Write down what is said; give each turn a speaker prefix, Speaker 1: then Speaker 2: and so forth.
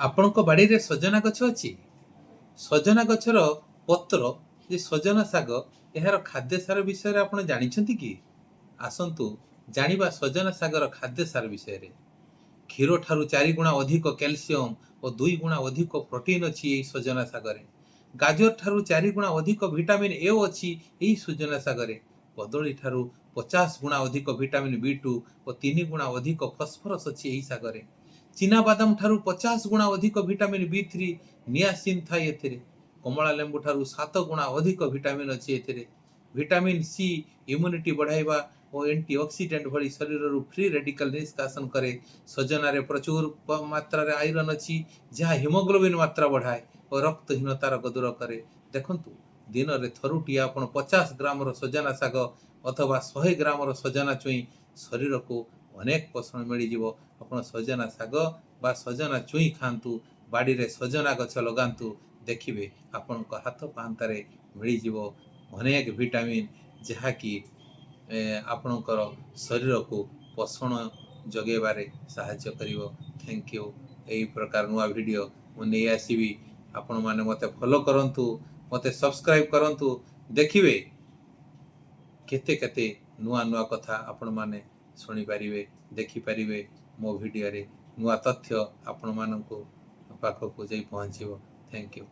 Speaker 1: ଆପଣଙ୍କ ବାଡ଼ିରେ ସଜନା ଗଛ ଅଛି? ସଜନା ଗଛର ପତ୍ର ଯେ ସଜନା ଶାଗ, ଏହାର ଖାଦ୍ୟ ସାର ବିଷୟରେ ଆପଣ ଜାଣିଛନ୍ତି କି? ଆସନ୍ତୁ ଜାଣିବା ସଜନା ଶାଗର ଖାଦ୍ୟ ସାର ବିଷୟରେ। କ୍ଷୀର ଠାରୁ 4 ଗୁଣା ଅଧିକ କ୍ୟାଲସିୟମ ଓ 2 ଗୁଣା ଅଧିକ ପ୍ରୋଟିନ୍ ଅଛି ଏହି ସଜନା ଶାଗରେ। ଗାଜର ଠାରୁ 4 ଗୁଣା ଅଧିକ ଭିଟାମିନ୍ ଏ ଅଛି ଏହି ସଜନା ଶାଗରେ। କଦଳୀ ଠାରୁ 50 ଗୁଣା ଅଧିକ ଭିଟାମିନ୍ ବି2 ଓ 3 ଗୁଣା ଅଧିକ ଫସ୍ଫରସ୍ ଅଛି ଏହି ଶାଗରେ। ଚିନାବାଦାମ ଠାରୁ 50 ଗୁଣା ଅଧିକ ଭିଟାମିନ୍ ବି3, ନିଆସିନ୍ ଥାଏ ଏଥିରେ। କମଳା ଲେମ୍ବୁ ଠାରୁ 7 ଗୁଣା ଅଧିକ ଭିଟାମିନ୍ ଅଛି ଏଥିରେ। ଭିଟାମିନ୍ ସି ଇମ୍ୟୁନିଟି ବଢ଼ାଇବା ଓ ଆଣ୍ଟି ଅକ୍ସିଡେଣ୍ଟ ଭଳି ଶରୀରରୁ ଫ୍ରି ରେଡିକାଲ ନିଷ୍କାସନ କରେ। ସଜନାରେ ପ୍ରଚୁର ମାତ୍ରାରେ ଆଇରନ୍ ଅଛି, ଯାହା ହିମୋଗ୍ଲୋବିନ୍ ମାତ୍ରା ବଢ଼ାଏ ଓ ରକ୍ତହୀନତା ରୋଗ ଦୂର କରେ। ଦେଖନ୍ତୁ, ଦିନରେ ଥରୁଟିଏ ଆପଣ 50 ଗ୍ରାମର ସଜନା ଶାଗ ଅଥବା 100 ଗ୍ରାମର ସଜନା ଛୁଇଁ, ଶରୀରକୁ ଅନେକ ପୋଷଣ ମିଳିଯିବ। ଆପଣ ସଜନା ଶାଗ ବା ସଜନା ଛୁଇଁ ଖାଆନ୍ତୁ, ବାଡ଼ିରେ ସଜନା ଗଛ ଲଗାନ୍ତୁ। ଦେଖିବେ, ଆପଣଙ୍କ ହାତ ପାହାନ୍ତାରେ ମିଳିଯିବ ଅନେକ ଭିଟାମିନ୍, ଯାହାକି ଆପଣଙ୍କର ଶରୀରକୁ ପୋଷଣ ଯୋଗାଇବାରେ ସାହାଯ୍ୟ କରିବ। Thank you. ଏହି ପ୍ରକାର ନୂଆ ଭିଡ଼ିଓ ମୁଁ ନେଇ ଆସିବି। ଆପଣମାନେ ମୋତେ ଫଲୋ କରନ୍ତୁ, ମୋତେ ସବସ୍କ୍ରାଇବ୍ କରନ୍ତୁ। ଦେଖିବେ, କେତେ କେତେ ନୂଆ ନୂଆ କଥା ଆପଣମାନେ ଶୁଣିପାରିବେ, ଦେଖିପାରିବେ। ମୋ ଭିଡ଼ିଓରେ ନୂଆ ତଥ୍ୟ ଆପଣମାନଙ୍କୁ ପାଖକୁ ଯାଇ ପହଞ୍ଚିବ। Thank you.